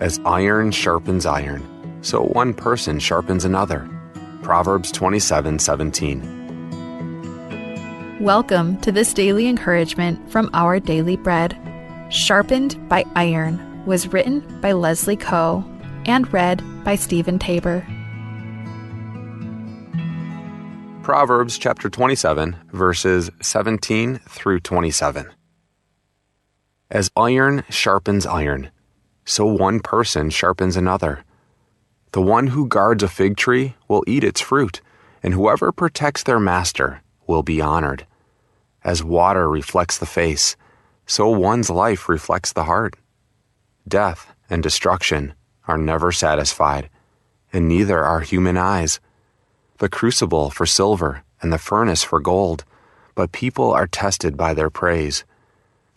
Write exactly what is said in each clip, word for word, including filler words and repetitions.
As iron sharpens iron, so one person sharpens another. Proverbs twenty-seven seventeen. Welcome to this daily encouragement from Our Daily Bread. Sharpened by Iron was written by Leslie Koh and read by Stephen Tabor. Proverbs chapter twenty-seven, verses seventeen through twenty-seven. As iron sharpens iron, so one person sharpens another. The one who guards a fig tree will eat its fruit, and whoever protects their master will be honored. As water reflects the face, so one's life reflects the heart. Death and destruction are never satisfied, and neither are human eyes. The crucible for silver and the furnace for gold, but people are tested by their praise.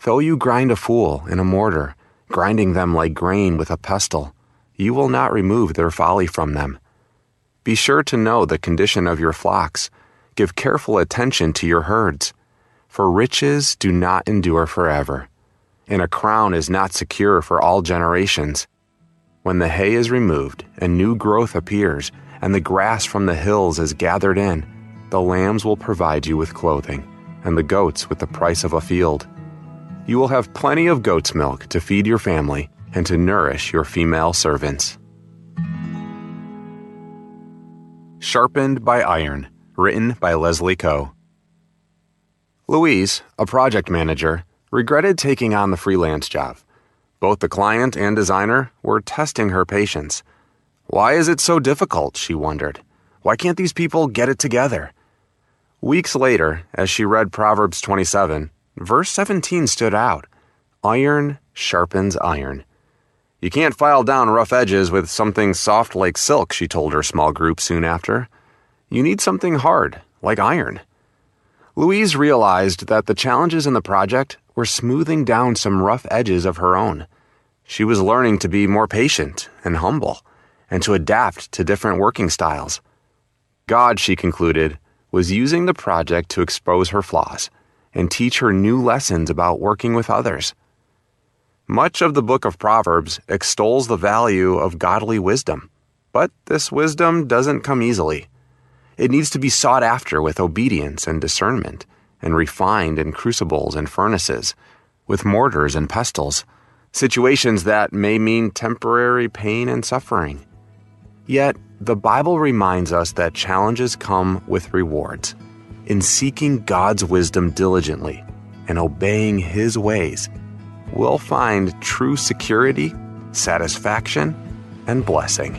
Though you grind a fool in a mortar, grinding them like grain with a pestle, you will not remove their folly from them. Be sure to know the condition of your flocks. Give careful attention to your herds, for riches do not endure forever, and a crown is not secure for all generations. When the hay is removed and new growth appears, and the grass from the hills is gathered in, the lambs will provide you with clothing, and the goats with the price of a field. You will have plenty of goat's milk to feed your family and to nourish your female servants. Sharpened by Iron, written by Leslie Koh. Louise, a project manager, regretted taking on the freelance job. Both the client and designer were testing her patience. "Why is it so difficult?" she wondered. "Why can't these people get it together?" Weeks later, as she read Proverbs twenty-seven, verse seventeen stood out. "Iron sharpens iron." "You can't file down rough edges with something soft like silk," she told her small group soon after. "You need something hard, like iron." Louise realized that the challenges in the project were smoothing down some rough edges of her own. She was learning to be more patient and humble, and to adapt to different working styles. God, she concluded, was using the project to expose her flaws and teach her new lessons about working with others. Much of the book of Proverbs extols the value of godly wisdom, but this wisdom doesn't come easily. It needs to be sought after with obedience and discernment, and refined in crucibles and furnaces, with mortars and pestles, situations that may mean temporary pain and suffering. Yet, the Bible reminds us that challenges come with rewards. In seeking God's wisdom diligently and obeying His ways, we'll find true security, satisfaction, and blessing.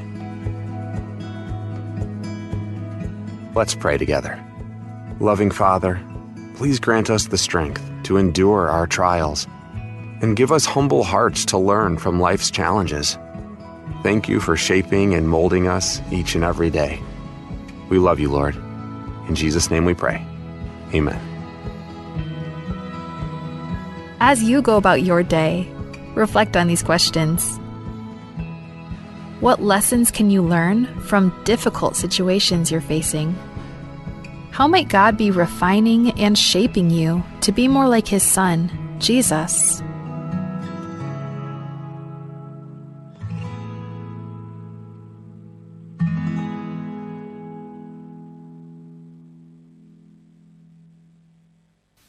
Let's pray together. Loving Father, please grant us the strength to endure our trials and give us humble hearts to learn from life's challenges. Thank you for shaping and molding us each and every day. We love you, Lord. In Jesus' name we pray. Amen. As you go about your day, reflect on these questions. What lessons can you learn from difficult situations you're facing? How might God be refining and shaping you to be more like His Son, Jesus?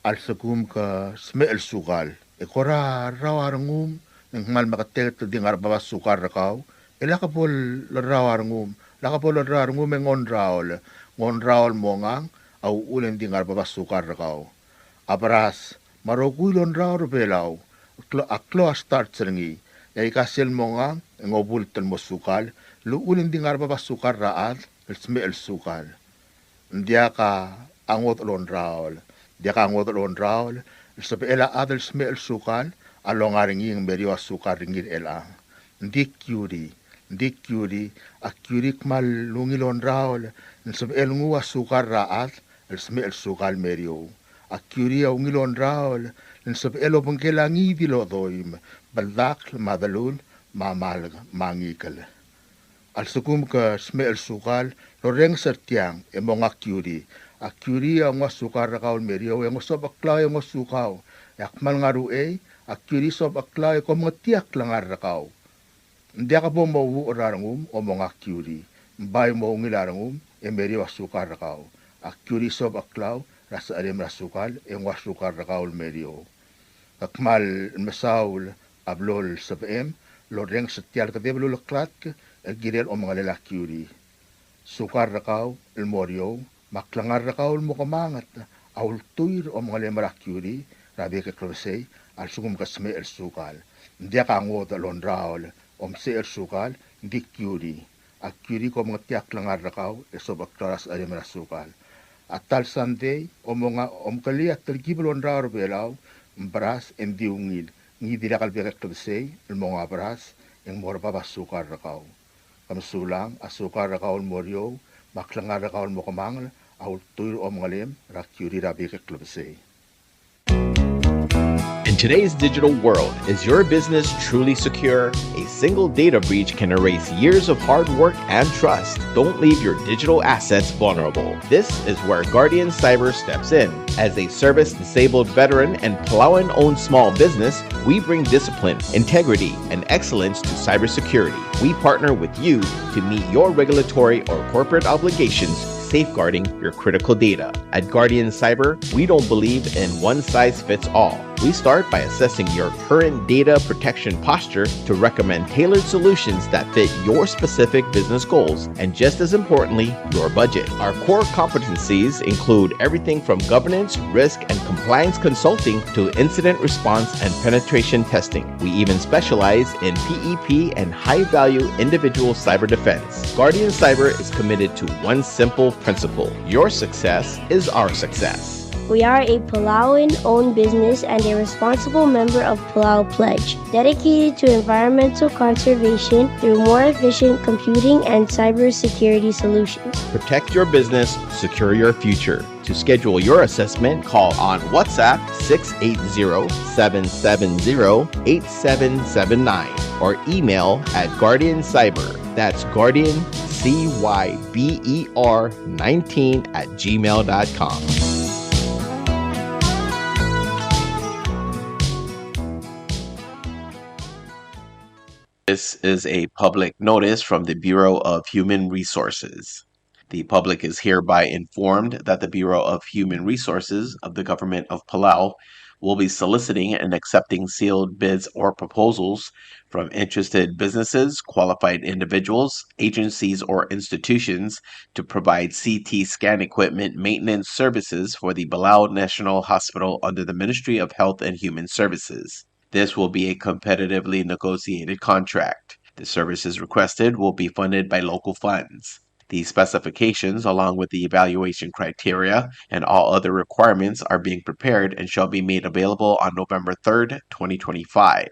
A lsekum ke smecher el sukal, e kora rrau a rengum, e ng kmal meketeket el di ngar er a bab a sukal er kau, e lak bo lerrau a rengum, lak bo lerrau a rengum e ng ongraol, ng ongraol el mongang a uchul e ng di ngar er a bab a sukal er kau. A beras, me a rokui el ongraol er a Belau, a klo-, a klou a starch er ngii, e aika sel mongang, e ng obult el mo sukal, el uchul e ng di ngar er a bab a sukal er a chad, el smecher el sukal. Ng diak a ngodech el ongraol, ng diak a ngodech el ongraol, el sebechel a chad el smecher el sukal, a longa er ngii e ng meriou a sukal er ngii er chelechang. Ng di kiuri, ng di kiuri, a kiuri a kmal ungil ongraol, el sebechel nguu a sukal er a chad, el smecher el sukal el meriou. A kiuri a ungil ongraol, el sebechel obengkel a ngii di el odoim, beldakl, me a delul, me a malk, me a ngikel. A lsekum ke smecher el sukal, el orrenges er tiang, e monga kiuri. A kiuri a nguu a sukal er kau el meriou, e ng sobecheklau e ngosukau. E a kmal ngar er a uchei, a kiuri sobecheklau e ko mengetii a klengar er kau. Ng diak bo mouuchel er a rengum, omonga a kiuri. Ng bai mo ungil a rengum, e meriou a sukal er kau. A kiuri a sobecheklau er a secherem er a sukal, e nguu a sukal er kau el meriou. Ke kmal mesaul a blo el sebechem el orrenges er tia el kedeb el uleklatk el kirel omengelel a kiuri. Sukal er kau el mo er eou, me a klengar er kau el mo kemanget, a ultuil er a omengelem er a kiuri er a bek el klebesei a lsekum ke smecher el sukal. Ng diak a ngodech el ongraol, omsecher el sukal, ng di kiuri. A kiuri a ko mengetii a klengar er kau, e sobecheklau er a secherem er a sukal. A ta el sandei, omonga, omkelii a telkib el ongraol er a Belau, ng beras, e ng di ungil. Ngii di lak el bek el klebesei el monga beras, e ng mo er bab a sukal er kau. Ke mesulang, a sukal er kau el mo er eou, me a klengar er kau el mo kemangel, a ultuil er a omengelem er a kiuri er a bek el klebesei. In today's digital world, is your business truly secure? A single data breach can erase years of hard work and trust. Don't leave your digital assets vulnerable. This is where Guardian Cyber steps in. As a service disabled veteran and Palauan-owned small business, we bring discipline, integrity, and excellence to cybersecurity. We partner with you to meet your regulatory or corporate obligations, safeguarding your critical data. At Guardian Cyber, we don't believe in one size fits all. We start by assessing your current data protection posture to recommend tailored solutions that fit your specific business goals and, just as importantly, your budget. Our core competencies include everything from governance, risk, and compliance consulting to incident response and penetration testing. We even specialize in P E P and high-value individual cyber defense. Guardian Cyber is committed to one simple principle: your success is our success. We are a Palauan-owned business and a responsible member of Palau Pledge, dedicated to environmental conservation through more efficient computing and cybersecurity solutions. Protect your business, secure your future. To schedule your assessment, call on WhatsApp six eight zero, seven seven zero, eight seven seven nine or email at Guardian Cyber. That's Guardian C Y B E R nineteen at gmail dot com. This is a public notice from the Bureau of Human Resources. The public is hereby informed that the Bureau of Human Resources of the Government of Palau will be soliciting and accepting sealed bids or proposals from interested businesses, qualified individuals, agencies, or institutions to provide C T scan equipment maintenance services for the Palau National Hospital under the Ministry of Health and Human Services. This will be a competitively negotiated contract. The services requested will be funded by local funds. The specifications, along with the evaluation criteria and all other requirements, are being prepared and shall be made available on November third, twenty twenty-five.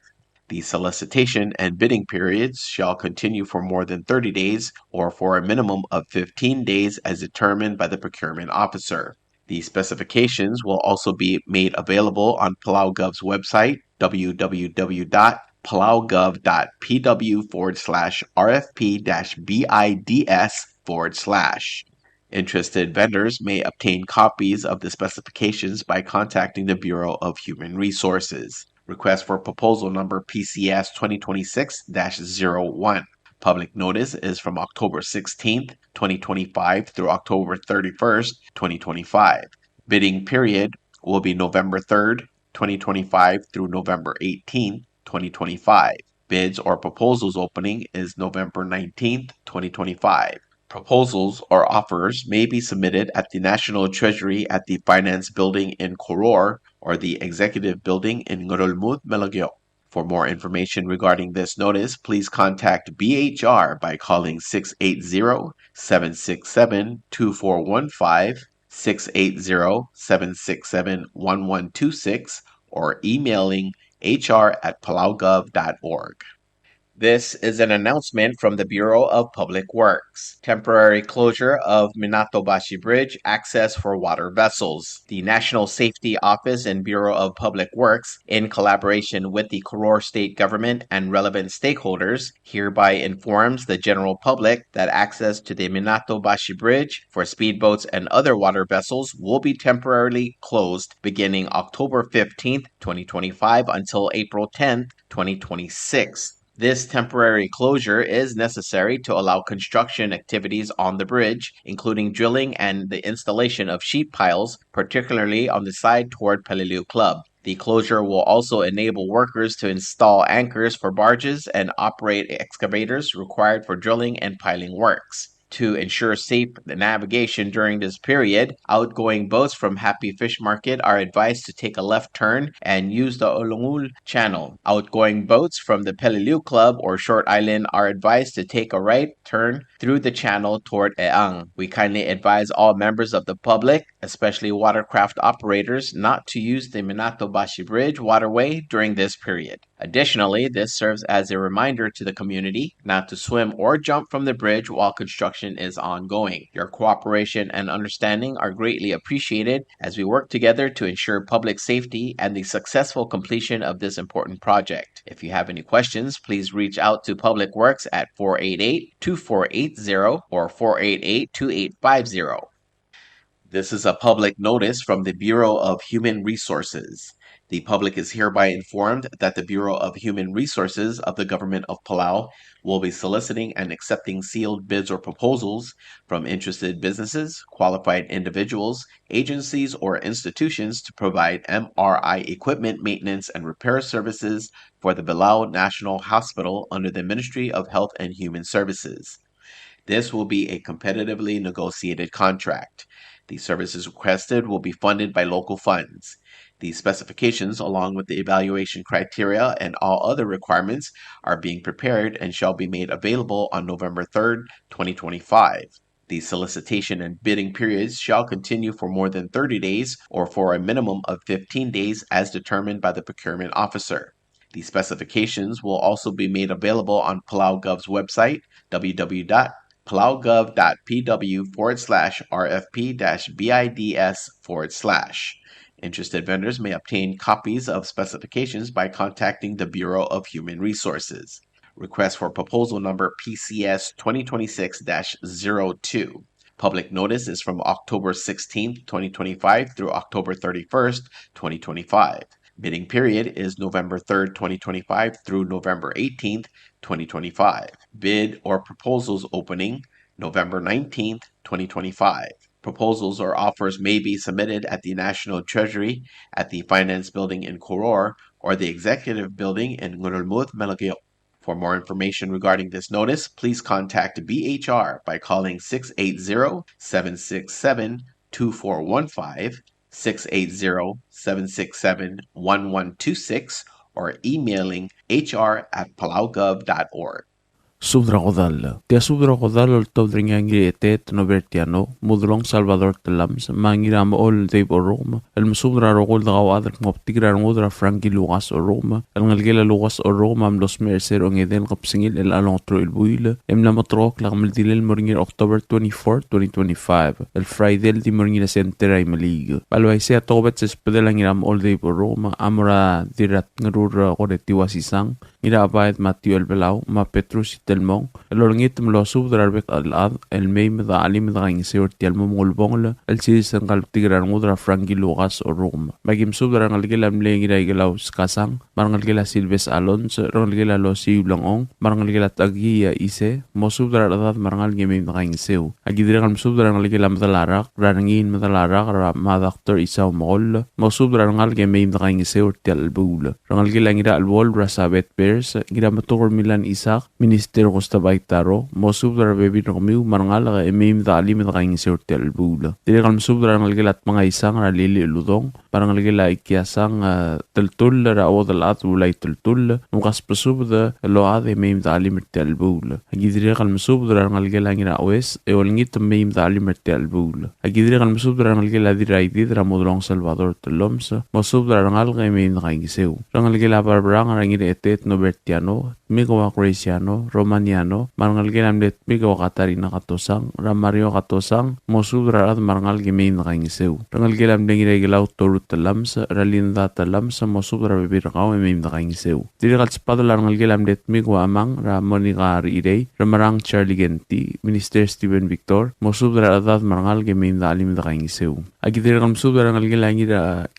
The solicitation and bidding periods shall continue for more than thirty days or for a minimum of fifteen days as determined by the procurement officer. The specifications will also be made available on PalauGov's website, w w w dot palaugov dot p w forward slash r f p dash b i d s forward slash. Interested vendors may obtain copies of the specifications by contacting the Bureau of Human Resources. Request for proposal number P C S twenty twenty-six dash zero one. Public notice is from October sixteenth, twenty twenty-five through October thirty-first, twenty twenty-five. Bidding period will be November third, twenty twenty-five through November eighteenth, twenty twenty-five. Bids or proposals opening is November nineteenth, twenty twenty-five. Proposals or offers may be submitted at the National Treasury at the Finance Building in Koror or the Executive Building in Ngerulmud, Melekeok. For more information regarding this notice, please contact B H R by calling six eight zero, seven six seven, two four one five, six eight zero, seven six seven, one one two six, or emailing H R at palaugov dot org. This is an announcement from the Bureau of Public Works. Temporary closure of Minatobashi Bridge access for water vessels. The National Safety Office and Bureau of Public Works, in collaboration with the Koror State Government and relevant stakeholders, hereby informs the general public that access to the Minatobashi Bridge for speedboats and other water vessels will be temporarily closed beginning October fifteenth, twenty twenty-five until April tenth, twenty twenty-six. This temporary closure is necessary to allow construction activities on the bridge, including drilling and the installation of sheet piles, particularly on the side toward Peleliu Club. The closure will also enable workers to install anchors for barges and operate excavators required for drilling and piling works. To ensure safe navigation during this period, outgoing boats from Happy Fish Market are advised to take a left turn and use the Olongul Channel. Outgoing boats from the Peleliu Club or Short Island are advised to take a right turn through the channel toward Eang. We kindly advise all members of the public, especially watercraft operators, not to use the Minatobashi Bridge waterway during this period. Additionally, this serves as a reminder to the community not to swim or jump from the bridge while construction is ongoing. Your cooperation and understanding are greatly appreciated as we work together to ensure public safety and the successful completion of this important project. If you have any questions, please reach out to Public Works at four eight eight, two four eight zero or four eight eight, two eight five zero. This is a public notice from the Bureau of Human Resources. The public is hereby informed that the Bureau of Human Resources of the Government of Palau will be soliciting and accepting sealed bids or proposals from interested businesses, qualified individuals, agencies, or institutions to provide M R I equipment maintenance and repair services for the Belau National Hospital under the Ministry of Health and Human Services. This will be a competitively negotiated contract. The services requested will be funded by local funds. The specifications, along with the evaluation criteria and all other requirements, are being prepared and shall be made available on November third, twenty twenty-five. The solicitation and bidding periods shall continue for more than thirty days or for a minimum of fifteen days as determined by the procurement officer. The specifications will also be made available on PalauGov's website, w w w dot palaugov dot p w forward slash r f p dash bids forward slash. Interested vendors may obtain copies of specifications by contacting the Bureau of Human Resources. Request for proposal number P C S twenty twenty-six dash zero two. Public notice is from October sixteenth, twenty twenty-five through October thirty-first, twenty twenty-five. Bidding period is November third, twenty twenty-five through November eighteenth, twenty twenty-five. Bid or proposals opening November nineteenth, twenty twenty-five. Proposals or offers may be submitted at the National Treasury at the Finance Building in Koror or the Executive Building in Ngerulmud, Melekeok. For more information regarding this notice, please contact B H R by calling six eight zero, seven six seven, two four one five, six eight zero, seven six seven, one one two six, or emailing H R at palaugov dot org. Subed er a kodall. Tia subed er a kodall el oltobed er ngii a Ngiraeteet Nobertiano, Mudelong Salvador Tellames, me a Ngiramechol Dave Orrukem, el mesubed er a rokui el dekauchad el kmo betik er a rengud er a Frankie Lucas Orrukem, el ngelekel a Lucas Orrukem a mlo smecher er se er a ongedei el kebesengil er chelecha el ongeteruich el buil, e mla mo terrekokl a kemeldilel el mo er ngii er a October twenty-four, twenty twenty-five, el Friday el di mo er ngii er a senter er a Imeliik. Me a le uaisei a tokubets el subedel a Ngiramechol Dave Orrukem a mo er a Dirratngerur Koretiua Sisang, Ngirachebaed Matthew Elbelau, me a Petrus Itelmong, el olengit me losubed er a rebek el chad el mei me de chelim e de kaingeseu er tia el mo mengulebongel el sils er ngka el betik er a rengud er a Frankie Lucas Orrukem. Me aki mesubed er a rengelekel a mle Ngiraikelau Skasang, me a rengelekel a Silves Alonso, rengelekel a Losiu Lengong, me a rengelekel a Takia Ise, mosubed er a rechedad me a rengalek e mei me de kaingeseu. Aki dirrek el mesubed er a rengelekel a Medalarak, er a Rengiil Medalarak, er a, me a Doctor Isau Mekoll, mosubed er a rengalek e mei me de kaingeseu er tia el chelebuul. Rengelekel a Ngirachelbol er a Sabeth Bears, Ngirametuker Milan Isaac, Minister Gustav Aitaro, mosubed er a rebebil er kemiu me a rengalek e mei me de chelim e de kaingeseu er tia el chelebuul. Dirrek el mesubed er a rengelekel a Tmengaisang er a Lili Uludong, me a rengelekel a Ikiasang, e, Teltull er a Uodelchad Ulai Teltull, me mkasbesubed el ochad e mei me de chelim er tia el chelebuul. Aki dirrek el mesubed er a rengelekel a Ngirachues, e olengit me mei me de chelim er tia el chelebuul. Aki dirrek el mesubed er a rengelekel a Dirraidid er a Mudelong Salvador Tellames, mosubed er a rengalek e mei me de kaingeseu. Rengelekel a Barbrang er a Ngiraeteet Nobertiano, Tmikoua Graciano, Maniano, me a rengelekel a mle Tmik Katarina Katosang, er a Mario Katosang, mosubed er a rechad me a rengalek e mei me dekaingeseu. Rengelekel a mle Ngiraikelau Toru Tellames, er a Linda Tellames, mosubed er a rebebil er kau e mei me dekaingeseu. Dirrek el sbadel a rengelekel a mle Tmik Amang, er a Monica Rirei, Remerang Charlie Kenti, Minister Steven Victor, mosubed er a rechedad me a rengalek e mei me dechelim e dekaingeseu. Aki dirrek el mesubed er a rengelekel a Ngir,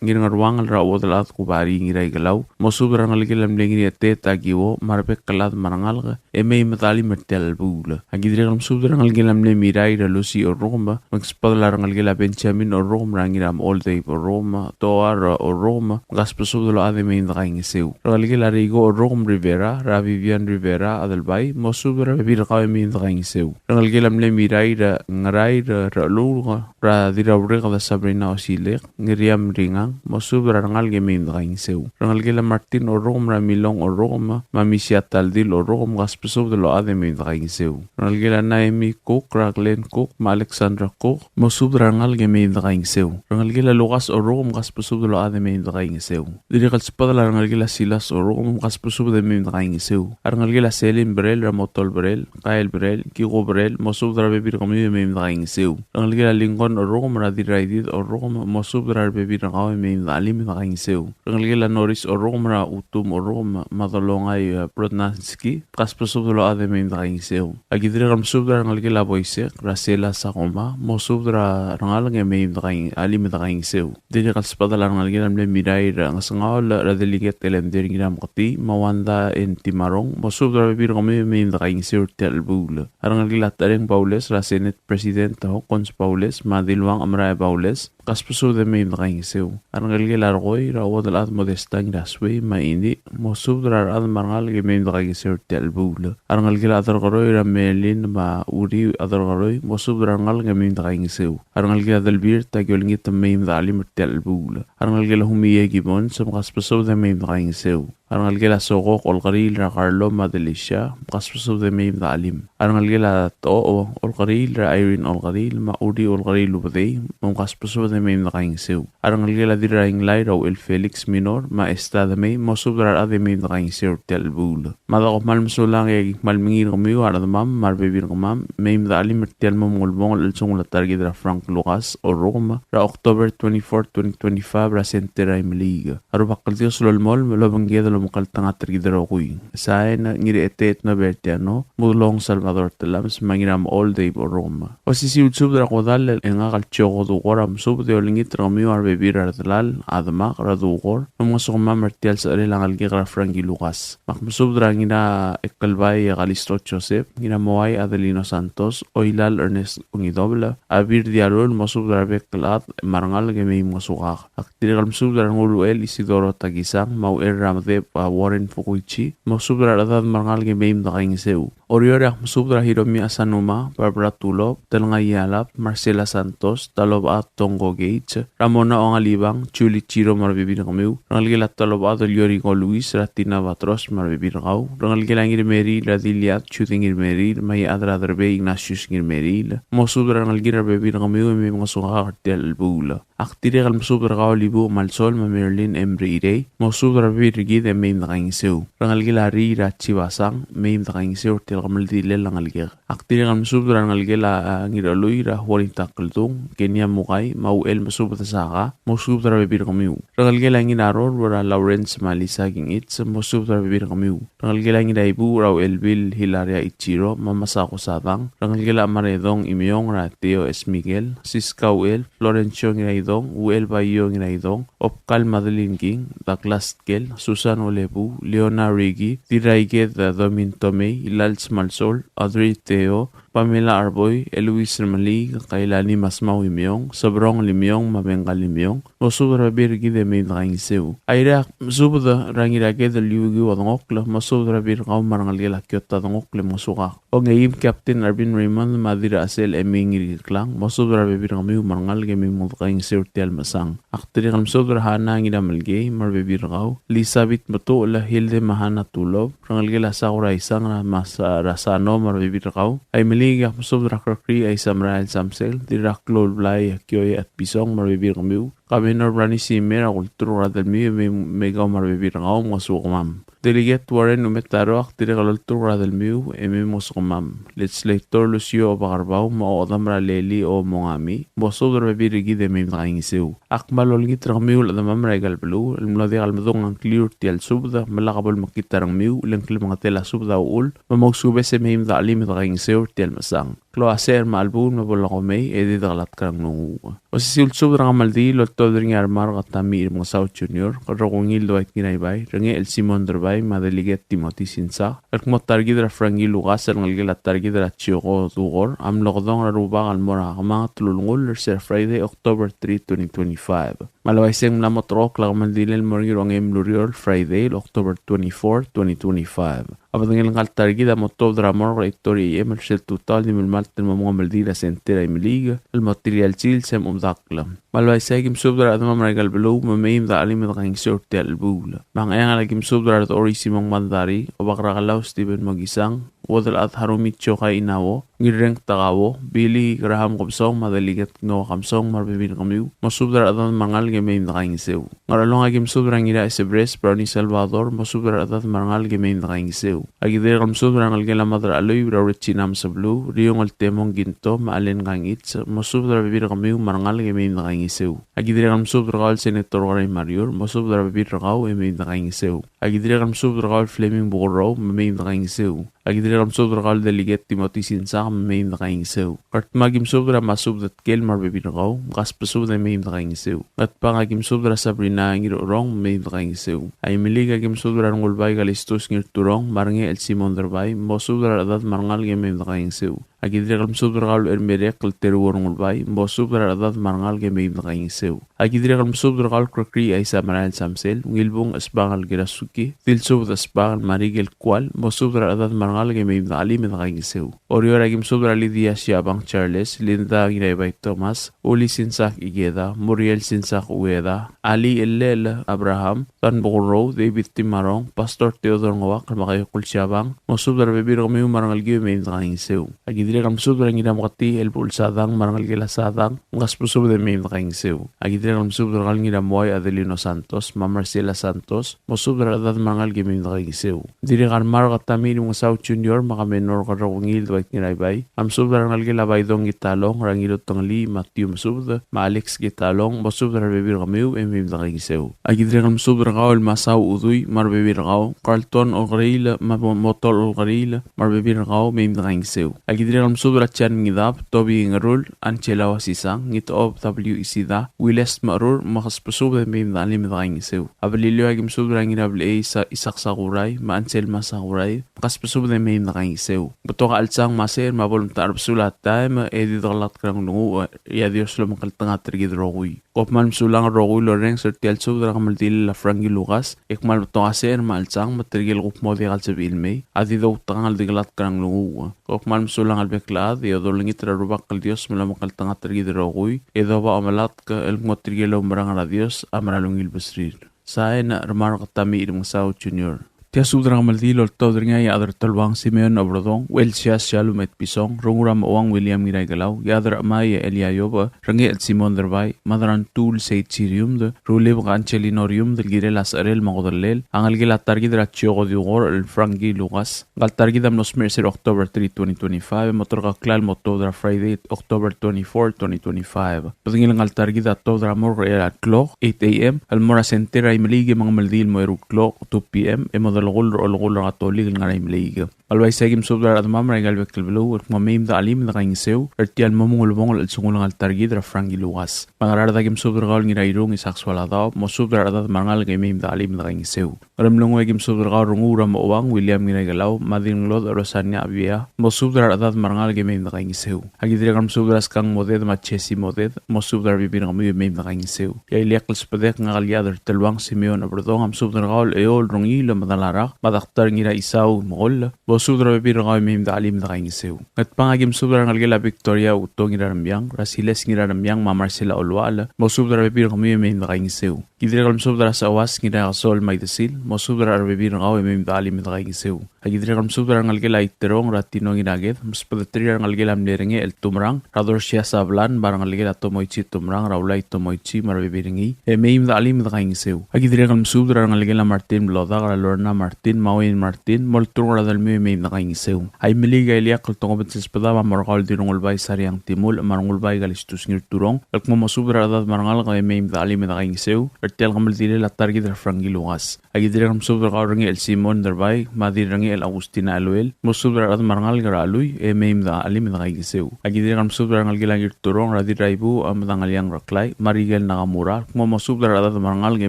Ngirngeruangel er a Uodelchad Kubari Ngiraikelau, mosubed er a rengelekel a mle Ngirietet Akiwo, me a rebek el chad me a rengalek, e mei me dechelim er tia el chelebuul. Aki dirrek el mesubed er a rengelekel a mle Mirair er a Lucy Orrukem, me ng sbadel a rengelekel a Benjamin Orrukem, er a Ngiramechol Dave Orrukem, Toar Orrukem, me kasbesubed el ochad e mei me dekaingeseu. Rengelekel a Reiko Orrukem Rivera, er a Vivian Rivera Adelbai, mosubed er a rebebil er kau e mei me dekaingeseu. Rengelekel a mle Mirair er a Ngerair er a Chelulk, er a Dirraurek er a Sabrina Osilek, Ngiriam Ringang, mosubed er a rengalek e mei me dekaingeseu. Rengelekel a Martin Orrukem, er a Milong Orrukem, me a Misia Taldil Orrukem, kasbesubed el ochad e mei me dekaingeseu. Rengelekel a Naemi Cook, er a Glenn Cook, me a Alexandra Cook, mosubed er a rengalek e mei me dekaingeseu. Rengelekel a Lukas Orrukem, kasbesubed el ochad e mei me dekaingeseu. Dirrek el sbadel a rengelekel a Silas Orrukem, kasbesubed e mei me dekaingeseu. A rengelekel a Selin Brel, er a Motol Brel, Kael Brel, Kiko Brel, mosubed er a rebebil er kemiu e mei me dekaingeseu. Rengelekel a Lincoln Orrukem, er a Dirraidid Orrukem, mosubed er a rebebil er kau e mei me dechelim e dekaingeseu. Rengelekel a Norris Orrukem, er a Utum Orrukem, me a Dolongai, eh, Brodnanski, kasbesubed el ochad e mei me dekaingeseu. Aki dirrek el mesubed er a rengelekel a Boisek, er a Sela Sakuma, mosubed er a rengalek e mei me dekaing-, chelim e dekaingeseu. Dirrek el sbadel a rengelekel a mle Mirair er a Ngesengaol, er a Delegate Elender Ngirameketii, me a Wanda N. Timarong, mosubed er a rebebil er kemiu e mei me dekaingeseu er tia el chelebuul. A rengelekel a Tareng Baules, er a Senate President Hokkons Baules, me a Diluang Amrae Baules, kasbesubed e mei me dekaingeseu. A rengelekel a Rekoi, er a Uodelchad Modesta Ngirasuei, me a Ini, mosubed er a rechad me a rengalek e mei me dekaingeseu er tia el chelebuul. A rengelekel a Derkeroi, er a Merlin, me a Uri Derkeroi, mosubed er a rengalek e mei me dekaingeseu. A rengelekel a Delbirt, aki olengit e mei me dechelim er tia el chelebuul. A rengelekel a Humie Gibbons, me kasbesubed e mei me dekaingeseu. A rengelekel a Sokok Olkeriil, er a Carlo me a Delicia, me kasbesubed e mei me dechelim. A rengelekel a Tocho Olkeriil, er a Irene Olkeriil, me a Uri Olkeriil Ubedei, me kasbesubed e mei me dekaingeseu. A rengelekel a Dirrainglai, er a Uchel Felix Minor, me a Esta Demei, mosubed er a rechad e mei me dekaingeseu er tia el chelebuul. Me a dako kmal mesulang e aki kmal mengiil er kemiu a rechedemam me a rebebil er kemam, mei me dechelim er tia el mo mengulebongel el chelsengul a ta er kid er a Frank Lucas Orrukem, er a October twenty-fourth, twenty twenty-five, er a Center er a Imeliik. A Rubak el Dios a lolemolem el obengked el omekngeltengat er kid el rokui. Sain, Ngirietet Nobertiano, Mudelong Salvador Tellames, me a Ngiramechol Dave Orrukem. Osisiu el subed er a kodall e ngak el Joko Dukor a mesubed e olengit er kemiu a rebebil er a delal, a demak, er a Dukor, me mngesukemam er tia el secherel a ngelekek er a Frankie Lucas. Me ak mesubed er a Ngiraekelbai Kalisto Joseph, Ngiramoai Adelino Santos, Oilal Ernest Ungidobel, a Birdi Arul, mosubed er a rebek el chad me a rengalek e mei mngesukak. Ak dirrek el mesubed er a Renguruel Isidoro Takisang, me a Uchel er a Medeb, a Warren Fukuichi, mosubed er a rechedad me a rengalek e mei me dekaingeseu. Oreor e ak mesubed er a Hiromi Asanuma, Barbara Tulop, Telngai Ialap, Marcela Santos, Talobechad Tongko Gage, Ramona Ongalibang, Julie Chiro me a rebebil er kemiu, rengelekel a Talobechad el Yoriko Luis, er a Tina Batros me a rebebil er kau, rengelekel a Ngirmeriil, er a Diliad Judy Ngirmeriil, me a Iechad er a Derbei Ignatius Ngirmeriil, mosubed er a rengelekir a rebebil er kemiu e mei mngesukak er tia el chelebuul. Ak dirrek el mesubed er kau el Ibuuch Malsol me a Marilyn M. Reirei, mosubed er a rebebil er kid e mei me dekaingeseu. Rengelekel a Riil er a Chibasang, mei me dekaingeseu er tia el kemeldiilel a ngelekek. Ak dirrek el mesubed er a rengelekel a, a, Ngiralui er a Juanita Keldung, Kenia Mukai, me a Uchel Mesubed Saka, mosubed er a rebebil er kemiu. Rengelekel a Ngiraror er a Lawrence me a Lisa Kingits, mosubed er a rebebil er kemiu. Rengelekel a Ngiraibuuch er a Uchelbil Hilaria Ichiro, me a Masako Sadang. Rengelekel a Maredong Imeong er a Theo S. Miguel, Siska Uchel, Florencio Ngiraidong, Uchel Baio Ngiraidong, Obkal Madeline King, Douglas Tkel, Susan Olebu, Leona Rigi, Dirraiked Domin Tomei, Ilals Malsol, Audrey Theo, Pamela Arboi, Eloise Remeliik, Kailani Masmau Imeong, Sebrong Limeong, me a Bengal Limeong, mosubed er a rebebil er kid e mei me dekaingeseu. Airai ak mesubed er a Ngiraked el Iukiu Adengokl, mosubed er a rebebil er kau me a rengelekel a Kiota Adengokl e mngesukak. Ongeim Captain Arvin Raymond me a Dirrachesel Emi Ngirkiklang, mosubed er a rebebil er kemiu me a rengalek e mei me dekaingeseu er tia el mechesang. Ak dirrek el mesubed er a Hana Ngiramelkei me a rebebil er kau, Elizabeth Metuchel, Hilde me a Hana Tulop, rengelekel a Sakura Isang er a Masa-, er a Sano me a rebebil er kau. Aimeliik e ak mesubed er a Krekrii Aisamrael Samsel, Dirraklou el Blai Kioi Atbisong me a rebebil er kemiu. Governor Bernie Sime, a kulturk er a delmiu e mei, mei kau me a rebebil er kau, mosukemam. Delegate Warren Umetaro, ak dirrek el olturk er a delmiu e mei mosukemam. Legislator Lucio Obakerbau, me a Odam er a Leli Omongami, mosubed er a rebebil er kid e mei me dekaingeseu. Ak kmal olengit er kemiu el chedemam er aika el beluu el mlo diak el medung a ngkliu er tia el subed, me lak bo lemekngit a rengmiu, le ng klemengetel a subed a uchul, me mousubes e mei me dechelim e dekaingeseu er tia el mesang. Klou a secher me a chelebuul me bo lak omei, e di dekelatk er a nglunguuch. Osisiu el subed er a kemeldiil el oltobed er ngii a Remark Tommy Remengesau Junior, Kerrekungil Dwight Ngiraibai, Rengechel Simon Derbai, me a Delegate Timothy Sinsak, el kmo ta er kid er a Frankie Lucas el ngelekel a ta er kid er a Chioko Dukor a mlo kedong er a Rubak el mo er a kemanget el ulengull er se er a Friday, October three, twenty twenty-five. Me a le uaisei e ng mla mo terrekokl a kemeldiil el mo er ngii er a ongeim el ureor, Friday, October twenty-four, twenty twenty-five. A bedengel ngka el ta er kid a mo tuobed er a morgue er a eight thirty A M er sel tutau el di melemalt el mo mengemeldiil er a senter er a Imeliik el mo tir a ial sils e mo medakl. Me a le uaisei e kim subed er a rechedemam er aika el beluu me mei me dechelim e dekaingeseu er tia el chelebuul. Me a Ngcheangel e kim subed er a Redechor Isimong Mandari, Obak er a Kelau Stephen Mokisang, Uodelchad Harumi Chokai Inao, Ngirreng Takao, Billy Graham Kebesong, me a Delegate Noah Kebesong, me a rebebil er kemiu, mosubed er a rechedad me a rengalek e mei me dekaingeseu. Ngerchelong e kim subed er a Ngiraesebres Brownie Salvador, mosubed er a rechedad me a rengalek e mei me dekaingeseu. Aki dirrek el msubed er a rengelekel a Mad er a Chelui, er a Regina Mesebeluu, Riungel Temong Kinto, me a Allen Kangichi, mosubed er a rebebil er kemiu me a rengalek e mei me dekaingeseu. Aki dirrek el msubed er kau el Senator Kerai Mariur, mosubed er a rebebil er kau e mei me dekaingeseu. Aki dirrek el msubed er kau el Fleming Bukurrou, me mei me dekaingeseu. Aki dirrek el msubed er kau el Delegate Timothy Sinsak, me mei me dekaingeseu. Ngardmau e kim subed er a Masubed Tkel me a rebebil er kau, mkasbesubed e mei me dekaingeseu. Ngatpang e kim subed er a Sabrina Ngirucherong, me mei me dekaingeseu. Aimeliik e kim subed er a Rengulbai Kalistus Ngirturong, me a Rengechel Simon Derbai, mosubed er a rechedad me a rengalek e mei me dekaingeseu. Aki dirrek el msubed er kau el Ermerek el Teruo Rengulbai, mosubed er a rechedad me a rengalek e mei me dekaingeseu. Aki dirrek el msubed er kau el Krekrii Aisamerael Samsel, Ngilbung Esbangel Kirasuki, Dilsubed Esbangel me a Rikel Kual, mosubed er a rechedad me a rengalek e mei me dechelim e dekaingeseu. Oreor e kim subed er a Lydia Siabang Charles, Linda Ngiraibai Thomas, Uli Sinsak Ikeda, Muriel Sinsak Ueda, Ali Elel Abraham, Dan Bokurrou, David Timarong, Pastor Theodore Ngouak, me a Kaiokul Siabang, mosubed er a rebebil er kemiu me a rengelekiu e mei me dekaingeseu. Aki dirrek el msubed er a Ngirameketii el Buchel Sadang me a rengelekel a Sadang, mkasbesubed e mei me dekaingeseu. Aki dirrek el msubed er kau el Ngiramuai Adelino Santos me a Marcela Santos, mosubed er a rechedad me a rengalek e mei me dekaingeseu. Dirrek a Remark Tommy Remengesau Junior me a Kamenor Kerrekungil Dwight Ngiraibai a msubed er a rengelekel a Baidong Kitalong, er a Ngirutengelii Matthew Mesubed, me a Alex Kitalong, mosubed er a rebebil er kemiu e mei me dekaingeseu. Aki dirrek el msubed er kau el Masau Udui me a rebebil er kau, Carlton Olkeriil me a Mo-, Motol Olkeriil me a rebebil er kau, mei me dekaingeseu. Aki dirrek el msubed er a Jan Ngidab, Toby Ngerul, Angela Wasisang, Ngitechob W. Isida, Wiles Merur, mkasbesubed e mei me dechelim e dekaingeseu. A Beliliou e kim subed er a Ngirablechei Isa-, Isak Sakurai me a Anselma Sakurai, mkasbesubed e mei me dekaingeseu. Betok a chelsang me a secher me a bo lemtechar a besul a taem e di dekelatk er a nglunguuch, e a Dios lomekngeltengat er kid el rokui. Kom kmal mesulang el rokui el orrenges er tia el subed er a kemeldiil a Frankie Lucas, e kmal betok a secher me a chelsang me tirke el kuk mo diak el sebechir el mei a di doutekangel el dekelatk er a nglunguuch. Kom kmal mesulang el bek el chad, e dolengit er a Rubak el Dios me lomekngeltengat er kid el rokui, e doba omelatk el kmo tirke el oumerang er a Dios a mera el ungil besrir. Sain, Remark Tommy Remengesau Junior. Tia subed er a kemeldiil el oltobed er ngii a Iechad er a Teluang Simeon Oberdong, Uchelsias Shalom Etpison, Rengul er a Mochouang William Ngiraikelau, Iechad er a Chemai Elia Iobech, Rengechel Simon Derbai, Mad er a Ngtuul Seit Siriumd, Rulibek Angelino Riumd, el kirel a secherel me a kodellel a ngelekel a ta er kid er a Chioko Diukor el Frankie Lucas. Ngka el ta er kid a mlo smecher er se er a October three, twenty twenty-five, e mo terkokl el mo tuobed er a Friday, October twenty-four, twenty twenty-five. Bedengel ngka el ta er kid a tuobed er a morgue er a klok eight A M el mo er a senter er a Imeliik e mengemeldiil el mo eru el klok two P M e mo delekull er a olekull er a Katolik el ngar er a Imeliik. Me a le uaisei e kim subed er a rechedemam er aika el bek el beluu el kmo mei me dechelim e dekaingeseu er tia el mo mengulebongel el chelsengul ngka el ta er kid er a Frankie Lucas. Me a Ngaraard e kim subed er kau el Ngirairung Isak Sualadaob, mosubed er a rechedad me a rengalek e mei me dechelim e dekaingeseu. Ngeremlengui e kim subed er kau el Rengul er a Mochouang William Ngiraikelau me a Dilngelodech Rosania Abia, mosubed er a rechedad me a rengalek e mei me dekaingeseu. Aki dirrek el msubed er a Skang Moded me a Jesse Moded, mosubed er a rebebil er kemiu e mei me dekaingeseu. E a ileakl el sbedek ngak el Iechad er a Teluang Simeon Oberdong a msubed er kau el Eol Rengiil me a Dalarak, me a Daktar Ngiraisau Mekoll, Subed er a rebebil er kau e mei me de chelim e de kaingeseu. Ngatpang, aki mesubed er a rengelekel a Victoria Uto Ngiraremiang, er a Siles Ngiraremiang, me a Marcela Olual, mosubed er a rebebil er kemiu e mei me de kaingeseu. Ki dirrek el mesubed er a Seuas Ngiraikesol me a Idesil, mosubed er a rebebil er kau e mei me de chelim e de kaingeseu. Aki dirrek el mesubed er a rengelekel a Iterong er a Tino Ngiraked, msbedeterir a rengelekel a mle Rengechel Tumerang, er a Dorsia Sablan, me a rengelekel a Tomoichi Tumerang, er a Ulai Tomoichi, me a rebebil er ngii, e mei me de chelim e de kaingeseu. Aki dirrek el mesubed er a rengelekel a Martin Blodak, er a Lorna Martin, me a Wayne Martin, molturk er a delmiu e mei me de kaingeseu. Aimeliik a ileakl el tokubets el sbedam a mo er kau el Dirrengulbai Sariang Timulch, me a Rengulbai Kalistus Ngirturong, el kmo mosubed er a rechedad me a rengalek e mei me de chelim e de kaingeseu, er tia el kemeldilel a ta er kid er a Frankie Lucas. Aki dirrek el mesubed er kau el Rengechel Simon Derbai, me a Dirrengechel Augustina Eluel, mosubed er a rechedad me a rengalek er a Chelui, e mei me de chelim e de kaingeseu. Aki dirrek el mesubed er a rengelekel a Ngirturong, er a Dirraibuuch, a Medangeliang Reklai, me a Rikel Nakamura, el kmo mosubed er a rechedad me a rengalek e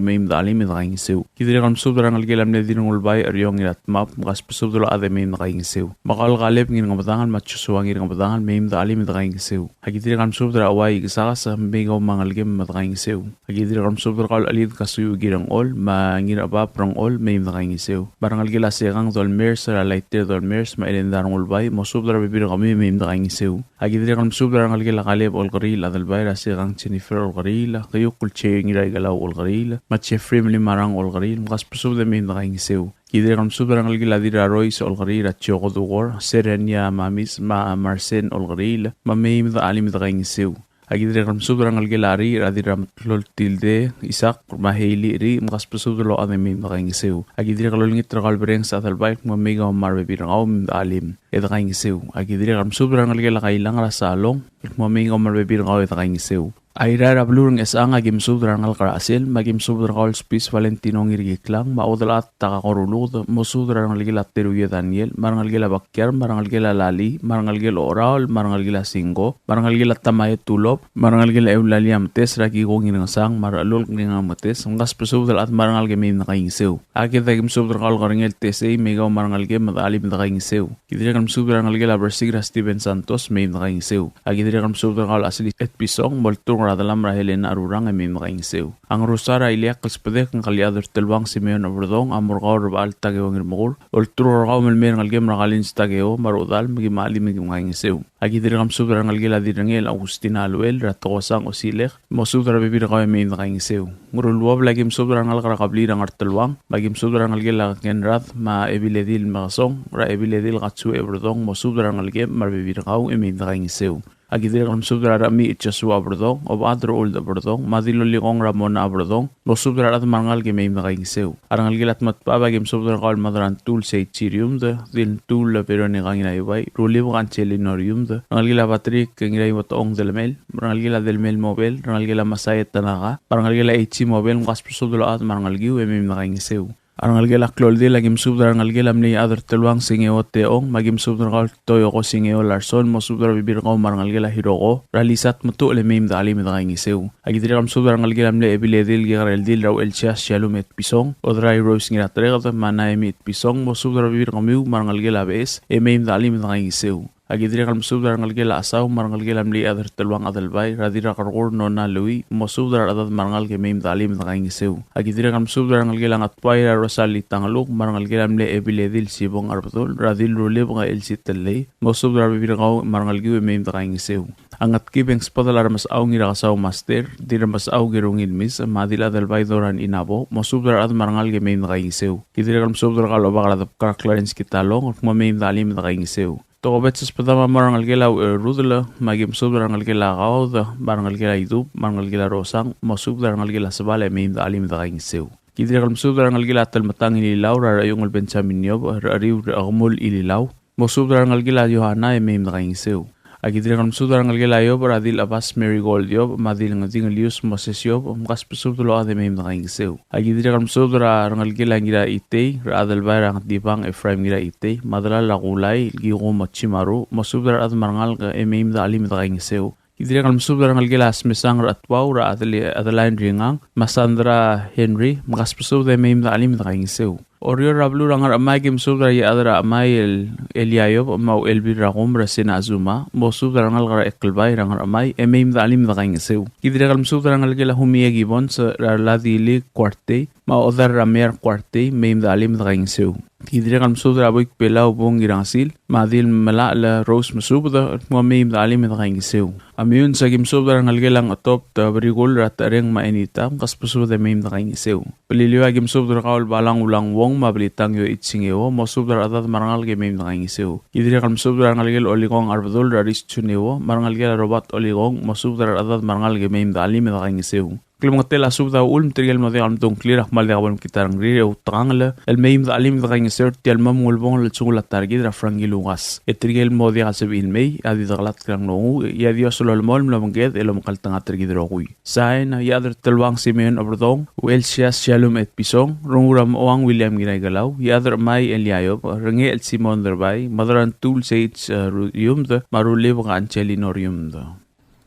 mei me de chelim e de kaingeseu. Ki dirrek el mesubed er a rengelekel a mle Dirrengulbai Eriong Ngiratmab, me kasbesubed el ochad e mei me de kaingeseu. Me kau el Kaleb Ngirngebedangel, me a Joshua Ngirngebedangel, mei me de chelim e de kaingeseu. Aki dirrek el mesubed er a Uai Ikesakes, mei kau me a rengelekem me de kaingeseu. Aki dirrek el mesubed er kau el Chelid Kasuyu Kirengchol, me a Ngirabab Rengchol, mei me de kaingeseu. Me a rengelekel a Sekang Dolmers, er a Laiter Dolmers, me a Elenda Rengulbai, mosubed er a rebebil er kemiu e mei me de kaingeseu. Aki dirrek el mesubed er a rengelekel a Kaleb Olkeriil Adelbai, er a Sekang Jennifer Olkeriil, Keiukl Che Ngiraikelau Olkeriil, me a Jeffrey Melimarang Olkeriil, me kasbesubed e mei me de kaingeseu. Ki dirrek el mesubed er a rengelekel a Dirrarois Olkeriil, er a Joko Dukor, Serenia Mamis, me a Marsen Olkeriil, me mei me de chelim e de kaingeseu. Aki dirrek el mesubed er a rengelekel a Ri, er a Dirrametlol Tilde, Isak, me a Heili Ri, me kasbesubed el ochad e mei me de kaingeseu. Aki dirrek el olengit er kau el Berenges Adelbai, el kmo mei kau me a rebebil er kau me de chelim e de kaingeseu. Aki dirrek el mesubed er a rengelekel a Kailang, er a Salong, el kmo mei kau me a rebebil er kau e de kaingeseu. Airai er a beluu er a Ngchesechang, aki mesubed er a rengalek er a Chesel, me aki mesubed er kau el Spis Valentino Ngirkiklang, me a Uodelchad Takako Ruluked, mosubed er a rengelekel a Teruio Daniel, me a rengelekel a Bakiar, me a rengelekel a Lali, me a rengelekel a Oraol, me a rengelekel a Singko, me a rengelekel a Tamayo Tulop, me a rengelekel a Eulalia Metes, er a Kiko Ngirngesang, me a Rechelulk Ngirngang Metes, me kasbesubed el chad me a rengalek e mei me de kaingeseu. A Ked, aki mesubed er kau el Kerengel Tesei, mei kau me a rengelekem me de chelim e de kaingeseu. Ki dirrek el mesubed er a rengelekel a Bersik, er a Steven Santos, mei me de kaingeseu. Aki dirrek el mesubed er kau el Asli Etpison, molturk er a delam er a Helena Arurang, e mei me de kaingeseu. A Ngerusar a ileakl el sbedek, ngka el Iechad er Teluang Simeon Oberdong, a mo er kau er a Bechal Takeo Ngirmekur, olturk er kau me le mei a rengelekem er a Kalins Takeo, me a rechedal, me ki me chelim e ki me kaingeseu. Aki dirrek el mesubed er a rengelekel a Dirrengechel Augustina Aluel, er a Tokosang Osilek, mosubed er a rebebil er kau e mei me de kaingeseu. Ngeruluobel, aki mesubed er a rengalek er a kebliil er a Ngerteluang, me aki mesubed er a rengelekel a Kenrad, me a Ebiledil Mekesong, er a Ebiledil Katsue Eberdong, mosubed er a rengelekem me a rebebil er kau e mei me de kaingeseu. Aki dirrek el mesubed er a Rechemiich Joshua Eberdong, Obechad er a Old Eberdong, me a Dilolikong Ramona Eberdong, mosubed er a rechad me a rengalek e mei me de kaingeseu. A rengelekel a Tmetbab, aki mesubed er kau el Madrantul Seichi Riumd, Diltul Veronica Ngiraibai, Rulibek Angelino Riumd, rengelekel a Patrick Ngiraiuetong Delemel, rengelekel a Delmel Mobel, rengelekel a Masaya Tanaka, me a rengelekel a Eichi Mobel, me kasbesubed el ochad me a rengelekiu e mei me de kaingeseu. A rengelekel a Kloldil, aki mesubed er a rengelekel a mle Iechad er Teluang Singeo Teong, me aki mesubed er kau el Toyoko Singeo Larson, mosubed er a rebebil er kau me a rengelekel a Hiroko, er a Lisat Metuchel e mei me de chelim e de kaingeseu. Aki dirrek el mesubed er a rengelekel a mle Ebiledil Kikereldil er a Uchelsias Shalom Etpison, Odrai Rose Ngiratereked, me a Naemi Etpison, mosubed er a rebebil er kemiu me a rengelekel a Beches, e mei me de chelim e de kaingeseu. Aki dirrek el mesubed er a rengelekel a Chesau, me a rengelekel a mle Iechad er Teluang Adelbai, er a Dirrakerkur Nona Lui, mosubed er a rechedad me a rengalek e mei me de chelim e de kaingeseu. Aki dirrek el mesubed er a rengelekel a Ngatbai, er a Rosali Tangeluk, me a rengelekel a mle Ebiledil Sibong Arbedul, er a Dilrulibek Elsie Tellei, mosubed er a rebebil er kau me a rengelekiu e mei me de kaingeseu. A Ngetkib e ng sbedel a Remesechau Ngirakesau Master, Dirremesechau Kerungil Mis, me a Dil Adelbai Doran Inabo, mosubed er a rechad me a rengalek e mei me de kaingeseu. Ki dirrek el mesubed er kau el Obak er a Debkar Clarence Kitalong, el kmo mei me de chelim e de kaingeseu. Tokubets el sbedam a mo er a rengelekel a Ucherudel, me aki mesubed er a rengelekel a Kaod, me a rengelekel a Idub, me a rengelekel a Rosang, mosubed er a rengelekel a Sebal e mei me de chelim e de kaingeseu. Ki dirrek el mesubed er a rengelekel a Telmetang Ililau, er a Rechiungel Benjamin Iob, er a Riu er a Kemul Ililau, mosubed er a rengelekel a Yohana e mei me de kaingeseu. Aki dirrek el mesubed er a rengelekel a Iob, er a Dil Chebas Marigold Iob, me a Dil Ngedingelius Moses Iob, me kasbesubed el ochad e mei me de kaingeseu. Aki dirrek el mesubed er a rengelekel a Ngiraitei, er a Adelbai er a Ngetibang Ephraim Ngiraitei, me a delal a Kulai, el Kikumo Chimaru, mosubed er a rechad me a rengalek e mei me de chelim e de kaingeseu. Ki dirrek el mesubed er a rengelekel a Smesang er a Chetuau, er a Adeli-, Adeline Ringang, me a Sandra Henry, me kasbesubed e mei me de chelim e de kaingeseu. Oreor er a beluu er a Ngerchemai, aki mesubed er a Iechad er a Chemai el Eliayob, me a Uchelbil er a Kumer Sena Azuma, mosubed er a rengalek er a Eklbai er a Ngerchemai, e mei me de chelim e de kaingeseu. Ki dirrek el mesubed er a rengelekel a Humie Gibbons er a Ladilik Kuartei, me a Odar er a Mear Kuartei, mei me de chelim e de kaingeseu. Ki dirrek el mesubed er a Boik Belau Bung Ngirangesil, me a Dilmelachel Rose, mesubed el kmo mei me de chelim e de kaingeseu. A Meyuns, aki mesubed er a rengelekel a Ngchetobt Berikul er a Techereng me a Enita, mkasbesubed e mei me de kaingeseu. Beliliou, aki mesubed er kau el Balang Ulang Wong me a Belitang Yoichi Singeo, mosubed er a rechedad me a rengalek e mei me de kaingeseu. Ki dirrek el mesubed er a rengelekel Olikong Arbedul er a Ris Juneo, me a rengelekel a Robert Olikong, mosubed er a rechedad me a rengalek e mei me de chelim e de kaingeseu. Klemengetel a subed a uchul me tirke el mo diak el mdung a ngklir a kmal diak bo lemekngit a rengrir e outekangel el mei me de chelim e de kaingeseu er tia el mo mengulebongel el chengul a ta er kid er a Frankie Lucas. E tirke el mo diak el sebechir el mei, a di dekelatk er a nglunguuch, e a Dios a lolemolem el obengked el omekngeltengat er kid el rokui. Sain, a Iechad er a Teluang Simeon Oberdong, Uchelsias Shalom Etpison, Rengul er a Mochouang William Ngiraikelau, Iechad er a Chemai Eliayob, Rengechel Simon Derbai, Mederantul Seich, eh, Riumd, me a Rulibek Angelino Riumd.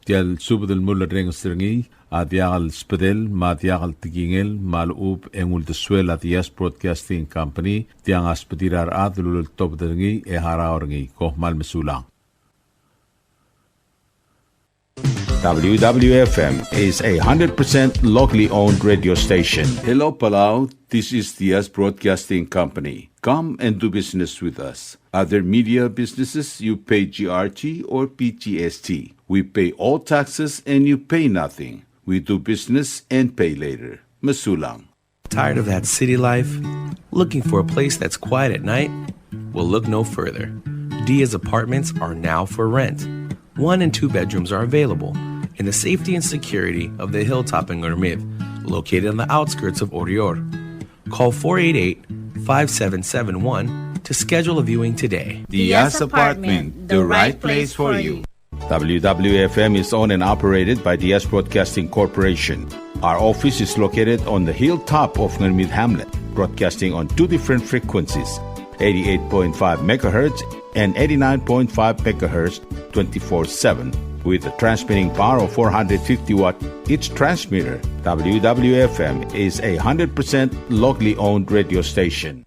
Tia el subed el mulerrenges er ngii a diak el sbedel me a diak el tekingel me a lechub e ng uldesuel a Diaz Broadcasting Company, tiang a sbedir a rechad el uleltobed er ngii e harau er ngii. Kom kmal mesulang. W W F M is a hundred percent locally owned radio station. Hello, Palau. This is Diaz Broadcasting Company. Come and do business with us. Other media businesses, you pay G R T or P G S T. We pay all taxes and you pay nothing. We do business and pay later. Mesulang. Tired of that city life? Looking for a place that's quiet at night? Well, look no further. Diaz Apartments are now for rent. One and two bedrooms are available in the safety and security of the hilltop in Ngermid, located on the outskirts of Oreor. Call four eight eight, five seven seven one to schedule a viewing today. Diaz Apartment, the right place for you. W W F M is owned and operated by Diaz Broadcasting Corporation. Our office is located on the hilltop of Ngermid Hamlet, broadcasting on two different frequencies, eighty-eight point five megahertz and eighty-nine point five megahertz, twenty-four seven, with a transmitting power of four hundred fifty watt each transmitter. W W F M is a hundred percent locally owned radio station.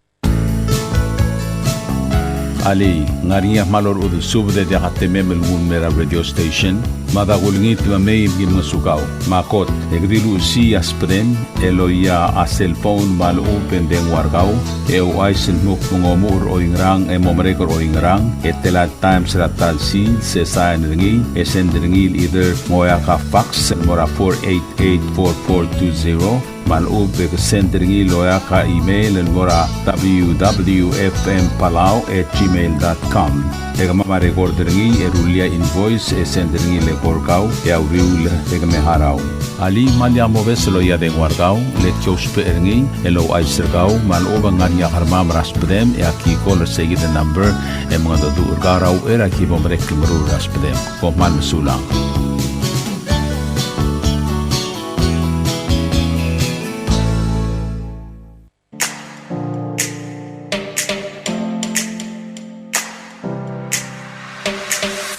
Alii, ng ngar er ngii a kmal orechudel subed e diak a temem el nguu el mei er a radio station? Mada kulengit me mei me ki ngosukau. Me a kot, e ke di luchesii a sbedem el oia a cellphone me a lechub e ng dengua er kau, e ouchais el dmu kmo ng omuchel er oingerang e mo merek er oingerang, e tela el times er a ta el sils, e sain er ngii, e send er ngii el either ng oeak a fax el mo er a four eight eight four four two zero, me a lechub e ke send er ngii el oeak a email el mo er a W W F M Palau at gmail dot com. E kemam a record er ngii e rullii a invoice e send er ngii el eko er kau e a uriul e ke me harau. Alii, me ng diak mobes el oia dengua er kau, le ki ousbech er ngii el ouchais er kau me a lechub e ng ngar er ngii a kermam er a sbedem e aki call er seikid el number e mengedecheduch er kau er a uchei er a ki bo merek el meruul er a sbedem. Kom kmal mesulang.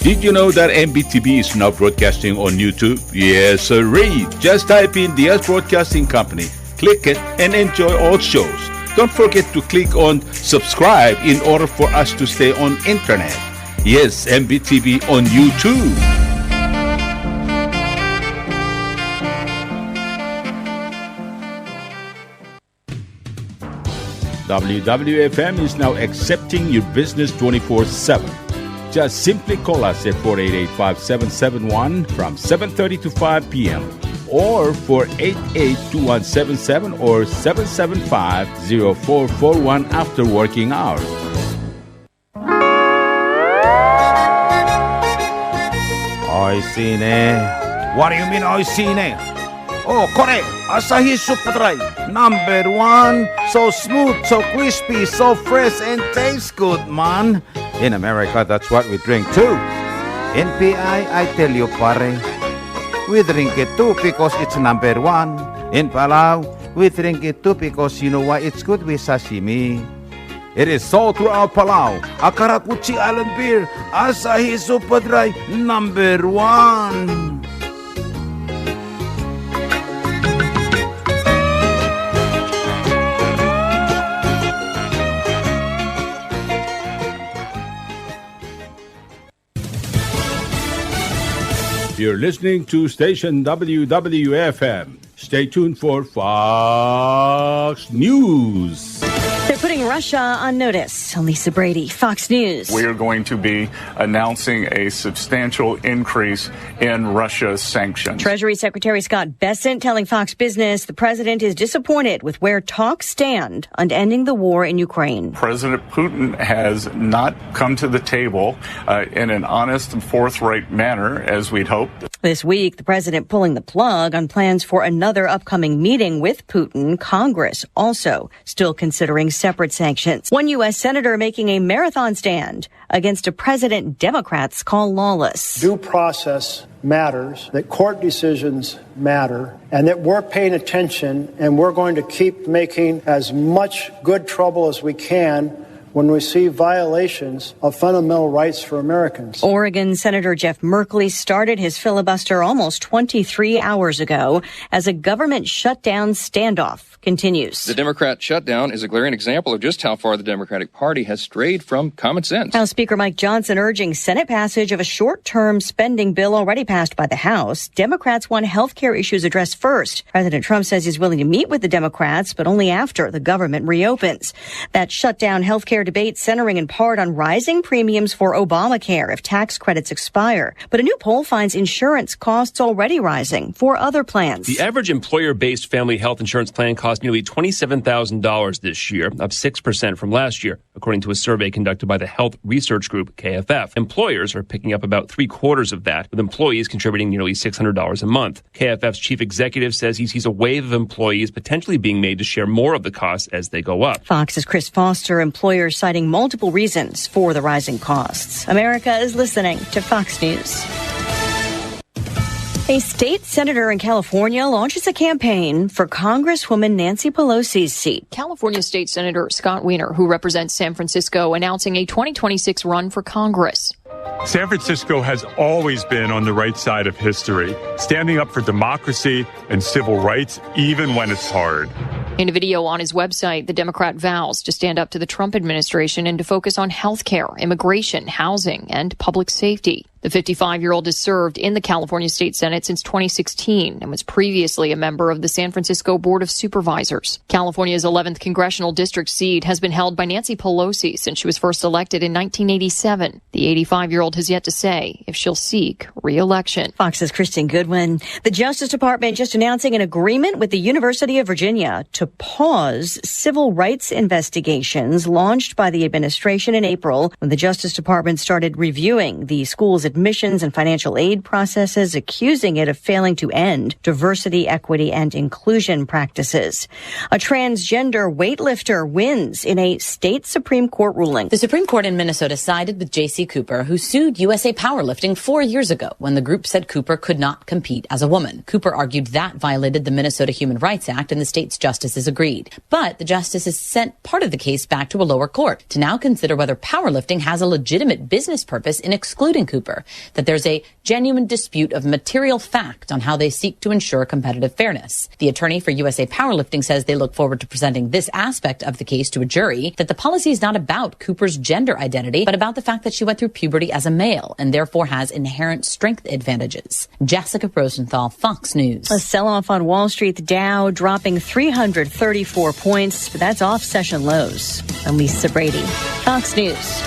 Did you know that M B T V is now broadcasting on YouTube? Yes, sirree. Just type in Diaz Broadcasting Company, click it, and enjoy all shows. Don't forget to click on subscribe in order for us to stay on internet. Yes, M B T V on YouTube. W W F M is now accepting your business twenty-four seven. Just simply call us at four eight eight, five seven seven one from seven thirty to five p.m. or four eight eight, two one seven seven or seven seven five, zero four four one after working hours. Oishii ne. What do you mean, oishii ne? Oh, kore, Asahi Super Dry, number one. So smooth, so crispy, so fresh, and tastes good, man. In America, that's what we drink too. In P I, I tell you, pare, we drink it too because it's number one. In Palau, we drink it too because you know why? It's good with sashimi. It is sold throughout Palau. A karakuchi island beer, Asahi Super Dry, number one. You're listening to station W W F M. Stay tuned for Fox News. They're putting Russia on notice. I'm Lisa Brady, Fox News. We are going to be announcing a substantial increase in Russia's sanctions. Treasury Secretary Scott Bessent telling Fox Business the president is disappointed with where talks stand on ending the war in Ukraine. President Putin has not come to the table, uh, in an honest and forthright manner, as we'd hoped. This week, the president pulling the plug on plans for another upcoming meeting with Putin. Congress also still considering separate sanctions. One U S senator making a marathon stand against a president Democrats call lawless. Due process matters, that court decisions matter, and that we're paying attention, and we're going to keep making as much good trouble as we can when we see violations of fundamental rights for Americans. Oregon Senator Jeff Merkley started his filibuster almost twenty-three hours ago as a government shutdown standoff continues. The Democrat shutdown is a glaring example of just how far the Democratic Party has strayed from common sense. House Speaker Mike Johnson urging Senate passage of a short-term spending bill already passed by the House. Democrats want health care issues addressed first. President Trump says he's willing to meet with the Democrats, but only after the government reopens. That shutdown health care debate centering in part on rising premiums for Obamacare if tax credits expire. But a new poll finds insurance costs already rising for other plans. The average employer-based family health insurance plan cost nearly twenty-seven thousand dollars this year, up six percent from last year, according to a survey conducted by the health research group K F F. Employers are picking up about three quarters of that, with employees contributing nearly six hundred dollars a month. K F F's chief executive says he sees a wave of employees potentially being made to share more of the costs as they go up. Fox's Chris Foster, employers citing multiple reasons for the rising costs. America is listening to Fox News. A state senator in California launches a campaign for Congresswoman Nancy Pelosi's seat. California State Senator Scott Wiener, who represents San Francisco, announcing a twenty twenty-six run for Congress. San Francisco has always been on the right side of history, standing up for democracy and civil rights, even when it's hard. In a video on his website, the Democrat vows to stand up to the Trump administration and to focus on health care, immigration, housing, and public safety. The fifty-five-year-old has served in the California State Senate since twenty sixteen and was previously a member of the San Francisco Board of Supervisors. California's eleventh congressional district seat has been held by Nancy Pelosi since she was first elected in nineteen eighty-seven. The eighty-five-year-old has yet to say if she'll seek re-election. Fox's Kristen Goodwin. The Justice Department just announcing an agreement with the University of Virginia to pause civil rights investigations launched by the administration in April, when the Justice Department started reviewing the school's admissions and financial aid processes, accusing it of failing to end diversity, equity, and inclusion practices. A transgender weightlifter wins in a state Supreme Court ruling. The Supreme Court in Minnesota sided with J C Cooper, who sued U S A Powerlifting four years ago when the group said Cooper could not compete as a woman. Cooper argued that violated the Minnesota Human Rights Act and the state's justices agreed. But the justices sent part of the case back to a lower court to now consider whether powerlifting has a legitimate business purpose in excluding Cooper, that there's a genuine dispute of material fact on how they seek to ensure competitive fairness. The attorney for U S A Powerlifting says they look forward to presenting this aspect of the case to a jury, that the policy is not about Cooper's gender identity, but about the fact that she went through puberty as a male and therefore has inherent strength advantages. Jessica Rosenthal, Fox News. A sell-off on Wall Street, the Dow dropping three hundred thirty-four points, but that's off session lows. I'm Lisa Brady, Fox News.